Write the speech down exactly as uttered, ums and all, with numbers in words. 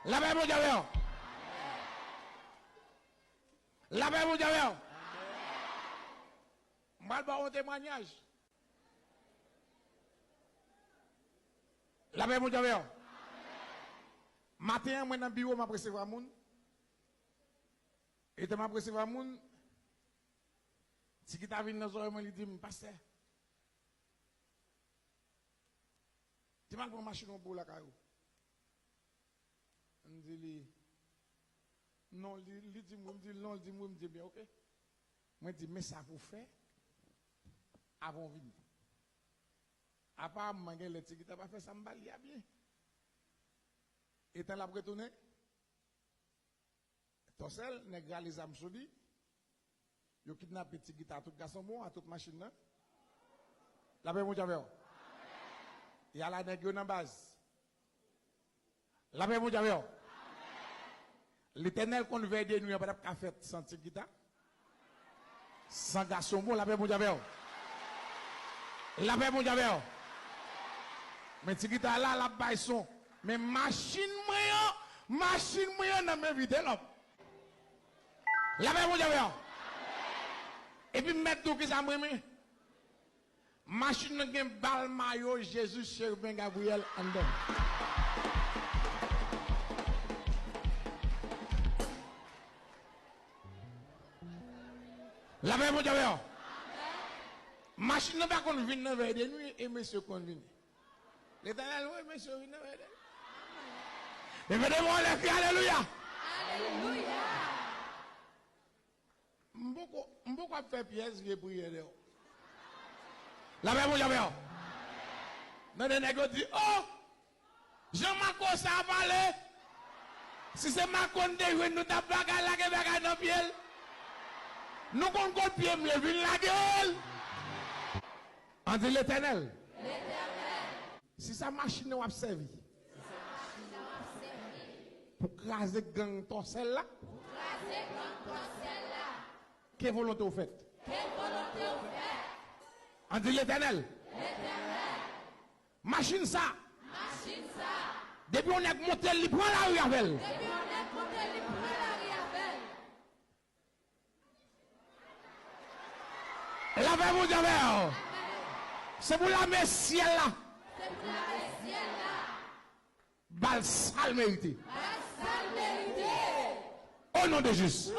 Lapè Bondye avè w. Lapè Bondye avè w. M pral ba w yon temwayaj. Lapè Bondye avè w. Maten an, mwen nan biwo, m ap resevwa moun. Etan m ap resevwa moun, Ti Gita vin nan zòrèy mwen, li di m, "Pastè, di m al pran machin ou pou w lakay ou." M di li, "Non," li, li di m, wi, m di l, "Non," li di m, "Wi," m di, "Byen, oke." Mwen di, "Men sa pou w fè avan w vini." Aparamman, gen lè Ti Gita pa fè sa m ba li a byen. Etan l ap retounen, Tòsèl, nèg rale zam sou li. Yo kidnape Ti Gita, tout gason bon, a tout machin nan. Lapè Bondye avè w. E ala nèg yo nan baz. Lapè Bondye avè w. Letènèl konn vèy de nwi an pa t ap ka fèt san Ti Gita. San gason bon, lapè Bondye avè w. Lapè Bondye avè w. Men Ti Gita la, l ap bay son. Men machin mwen an, machin mwen an nan men Vitelòm. Lapè Bondye avè w. Epi m mèt di w kisa m renmen. Machin nan gen bal mayo Jezi, Cherubin, Gabriel anndan. Lapè Bondye avè w. Machin nan pa konn vin nan vèy de nwi e mesye konn vini. Letènèl, wi, mesye vin nan vèy de nwi. Leve de men w anlè, kri alelouya. Alelouya. M poko, m poko ap fè pyès vye priyè deyò. Lapè Bondye avè w. Tande nèg yo di, "Oh! Jan Mako sa a pale! Si se Mako n te jwenn, nou t ap bagay, lage bagay nan pye l. Nou konn kot pye m ye, vin lage l." Ann di, "Letènèl, si sa machin nan w ap sèvi pou kraze gang Tòsèl la, ke volonte w fèt." Ann di, "Letènèl, machin sa, depi yon nèg monte l, li pran lari avè l." Lapè Bondye avè w. Se pou lame syèl la ba l sa l merite. O non de Jezi.